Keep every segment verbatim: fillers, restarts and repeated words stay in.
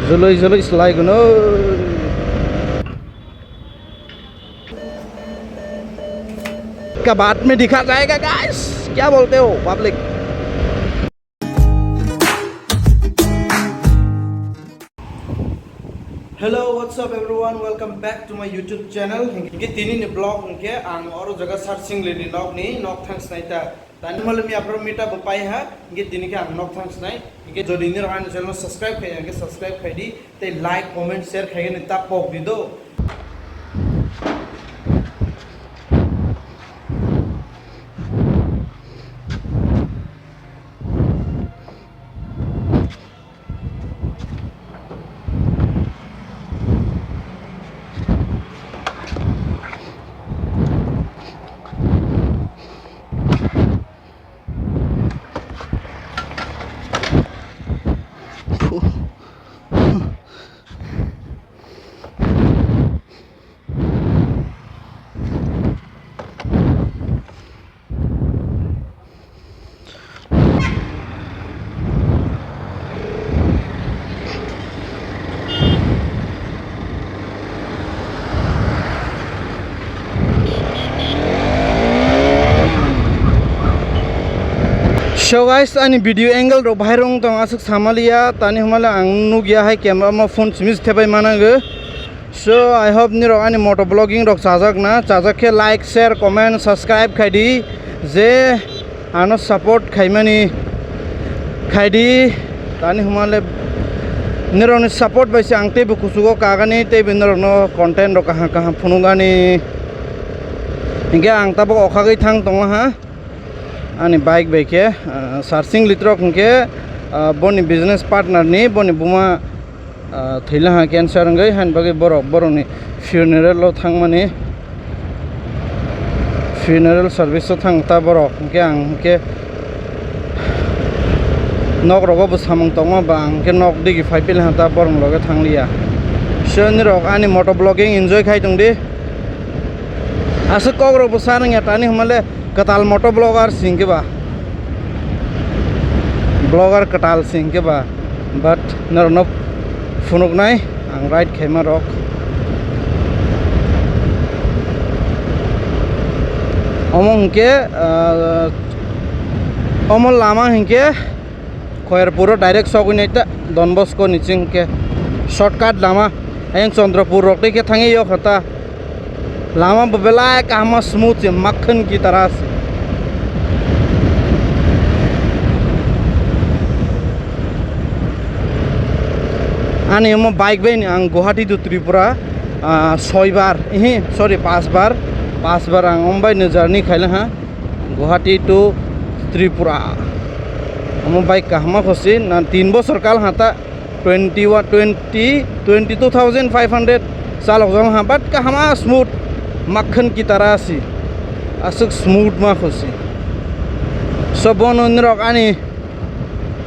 Joloi joloi slai gano. का बाद में दिखा जाएगा गाइस, क्या बोलते हो public? Hello, what's up everyone? Welcome back to my YouTube channel. Hingke tini ni vlog hingke ang oro jaga Sarsing Lini nok ni nok thang snai ta. Tani male mi apro mita bo pai ha, hingke tini ke ang nok thang snai. Hingke jodi nirok ani channel subscribe khai, hingke subscribe khai di. Tei like, comment, share khaigani ta pok di do. So guys, ani video angle rok bahai rong tong aswk samaliya, tani hwnmale ang nukya hai camera ma phone simi thebai manago. So I hope nirok ani moto vlogging rok chajak na, chajak khe like, share, comment, subscribe khai di, je ano support khaimani khai di. Tani hwnmale nirokni support bai se ang teibo kuchugo kagani, teibo nirokno content rok kaham kaham phunukgani. Hinkhe ang tabuk okhagwi thang tongo ha. Ani bike bai khe, ah, Sarsing Litrok hinkhe, ah, boni business partner ni, boni buma, ah, thwila ha cancer wngwi, hani bagwi borok, borokni funeral o thangmani, funeral service o thang ta borok. Hinkhe ang hinkhe nok rogo bo samung tongma ba ang hinkhe nok digi phai pili ha ta borok loge thangliya. So nirok ani moto vlogging enjoy khai tong di. Aswk kok rok bo sa nangya tani hwnmale kwtal moto vlogger singkhe ba. Vlogger kwtal singkhe ba. But norokno phunuknai ang ride khaima rok. Omo hinkhe, ah, omo lama hinkhe Khoyerpuro direct sogwi nai ta, Don Bosco ni ching khe shortcut lama. Ayang Chandrapur rok tei khe thangwi yok kha ta. Lama bo belai kaham smooth se, makhan ki tarah se. Ani omo bike bai ni ang Guwahati to Tripura, ah, soi bar, ehe, sorry, pas bar, pas bar ang om bai no journey khaila ha. Guwahati to Tripura. Omo bike kahama khosi na tin bosor kal hata twenty one, twenty, twenty two thousand five hundred salok jong ha, but kahama smooth, makhan ki tarah si. Aswk smooth ma khosi. So bono nirok ani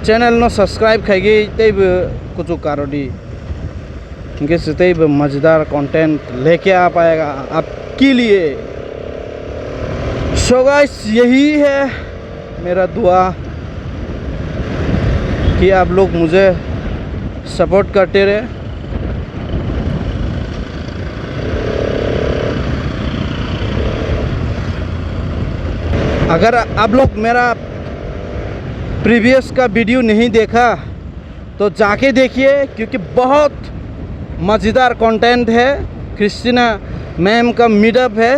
channel no subscribe khaigwi teibo kuchuk karodi. Hinkhe se teibo mazidar content leke aa payega aapke liye. So guys, yahi hai mera dua ki aap log mujhe support karte rahe. Agar aap log mera previous ka video nahi dekha, तो जाके देखिए, क्योंकि बहुत मज़ेदार कंटेंट है। Christina ma'am का मीटअप है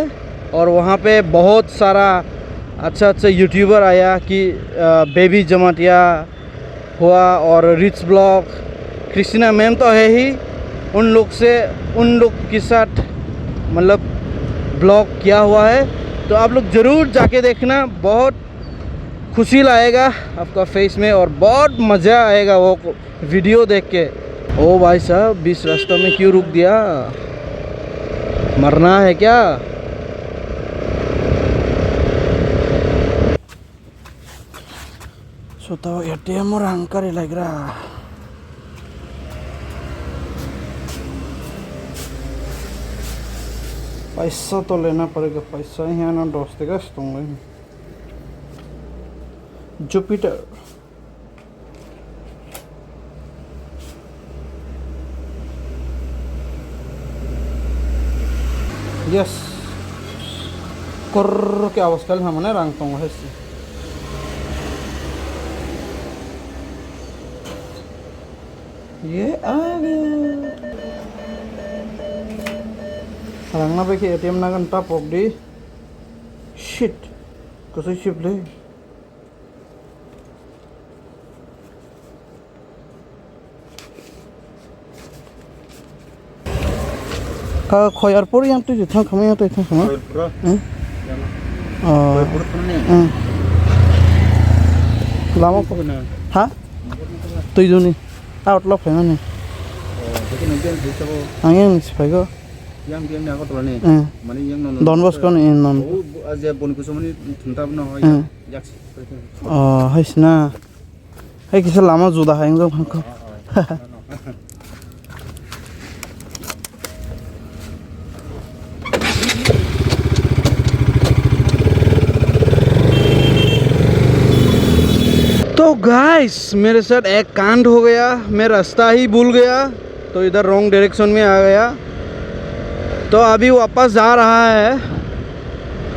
और वहाँ पे बहुत सारा अच्छा अच्छा यूट्यूबर आया कि, अ, बेबी जमाटिया हुआ और रिच ब्लॉग, क्रिस्टीना मैम तो है ही, उन लोग से, उन लोग के साथ मतलब ब्लॉग किया हुआ है। तो आप लोग ज़रूर जाके देखना, बहुत खुशी लाएगा आपका फेस में और बहुत मज़ा आएगा वो वीडियो देख के। ओ भाई साहब, बीच रास्ता में क्यों रुक दिया? मरना है क्या? Sotao A T M o rang kari lagra. Paisa to lena padega, paisa hiya na dos taka se tonglai. Jupiter. Yes. Korr ke awas kali hamane rang tongo hai se. Ye age. Rang na bai khe A T M nagan ta pok di. Shit. Kasai sip le. Ka Khoyarpur yang twi thang khama, yang twi thang khama. Khoyarpur? Hmm? Yang. Oh. Khoyarpur thang ni? Hmm. Lama ko. Khoyarpur na? Ha? Twi duni. Out lo phaimani. Oh, jadi nanti yang bisa ko. Ang yang si phaigo. Yang, yang ni Agartala ni? Hmm. Mani yang non. Don Bosco ni, hmm, non. Oh, bu-, aja bon kusumani thunta na hoy. Hmm. Yak si. Oh, hai sina. Hai kisa lama juda hai wngkha. तो गाइस, मेरे साथ एक कांड हो गया, मैं रास्ता ही भूल गया, तो इधर रॉन्ग डायरेक्शन में आ गया, तो अभी वापस जा रहा है।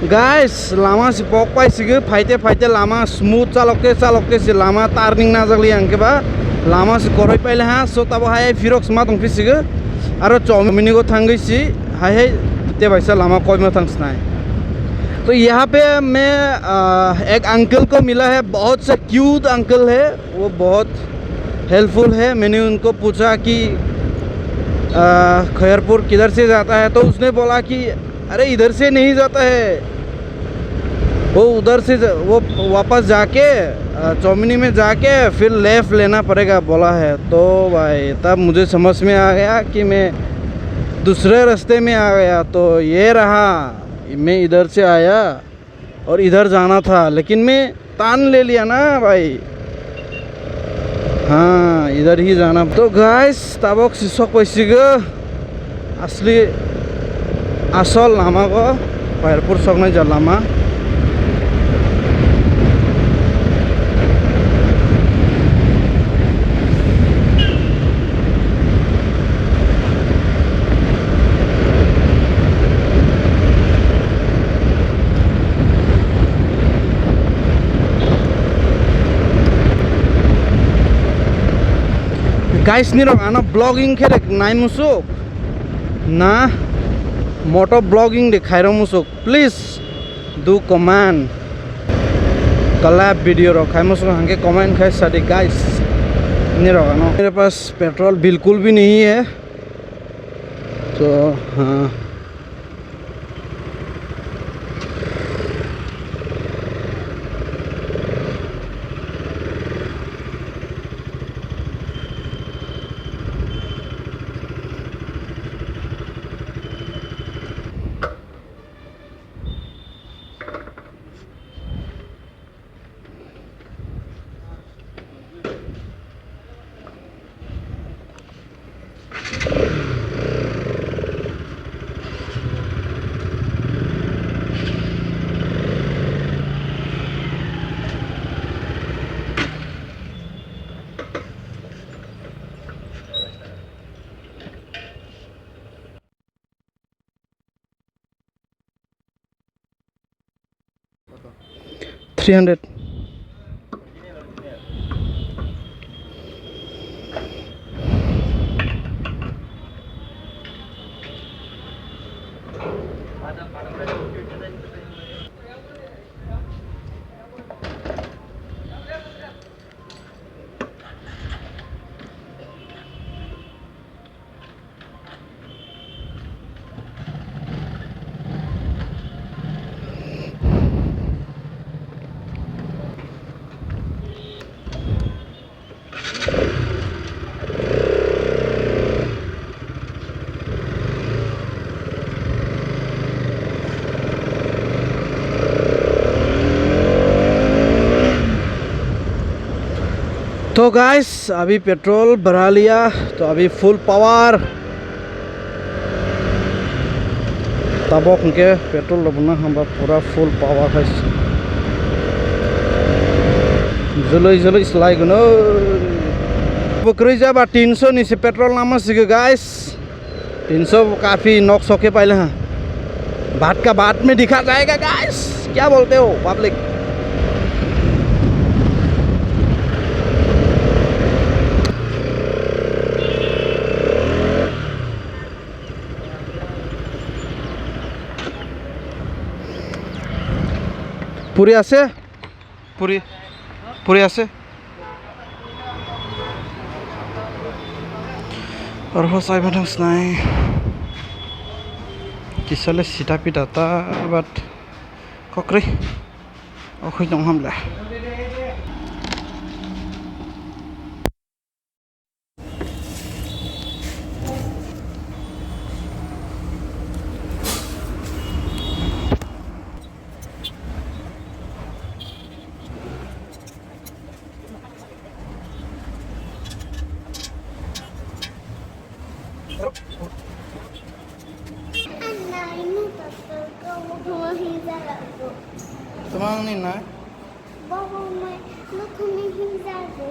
Guys, lama se pok pai sigi, phaite phaite lama smooth chalokte chalokte se lama turning najakli ang khe ba lama se koroi paile ha, so tabo hai phirok sma tong phi sigi, aro chomini go thangwi si hai hai te baisa lama koima thang snai. तो यहाँ पे मैं, आ, एक अंकल को मिला है, बहुत से क्यूट अंकल है, वो बहुत हेल्पफुल है। मैंने उनको पूछा कि, आ, खैरपुर किधर से जाता है, तो उसने बोला कि अरे, इधर से नहीं जाता है, वो उधर से ज-, वो वापस जाके, अ, चौमिनी में जाके फिर लेफ्ट लेना पड़ेगा बोला है। तो भाई, तब मुझे समझ में आ गया कि मैं दूसरे रास्ते में आ गया। तो ये रहा, मैं इधर से आया और इधर जाना था, लेकिन मैं टर्न ले लिया ना भाई। हाँ, इधर ही जाना। तो guys, tabok si sok pai sigo asli asol lama go, Khairpur soknai ja lama. Guys, nirok ano vlogging khe rek nai musuk na moto vlogging de khairo musuk, please do comment, collab video rok khai musuk hangke comment khai sadi guys. Nirok ano mere paas petrol bilkul bhi nahi hai. So, haan. Three hundred. तो गाइस, अभी पेट्रोल भरा लिया, तो अभी full power. Tabok hwnkhe petrol rok bono hwnba pura full power hai se. Joloi joloi slai gwnwi. Bo kwrwi jaba tinso ni se petrol lama sigi guys. Tinso kafi nok sok khe paila ha. भात का बाद में दिखा जाएगा गाइस, क्या बोलते हो पब्लिक? पूरी আছে? Puri, puri ase. Oro saimanang snai. Kisale sita pita ta, but kokri. Okhui tong hamle. Tamang ni na? Bobo mai, nukhungni himjago.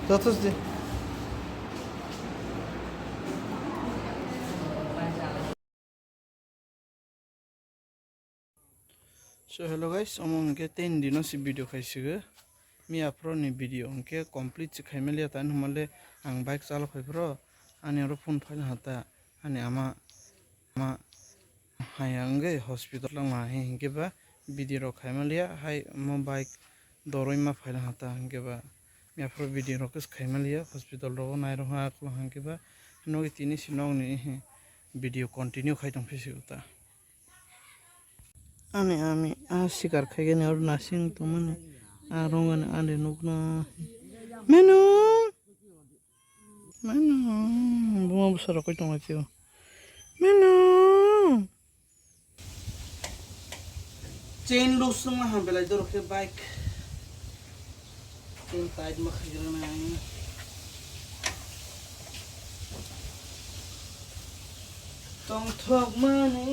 Joto se. So hello guys, omo hwnkhe ten dino si video khaisigo. Miya phoro ni video hwnkhe complete se khaimaliya, tani hwnmale ang bike chalo phai phoro ani oro phone phaina hata ani ama, ama haya wngwi hospital langma hai hinkhe ba video rok khaimaliya hai omo bike doroi ma phaina hata hinkhe ba miya phoro video rok khe khaimaliya hospital rogo nairok ha khwlwng hinkhe ba nogwi tini si nokni video continue khai tong phisigo ta. Ani ami a sikar khaigani oro nasing tongmani a rongani ani nukna. Menu! Menu! Buma bwsa rokoi tonglaisio. Menu! Chain loose wngma ham belai dorok khe bike. Tin tight ma khaigwrana ang. Tongthokmani.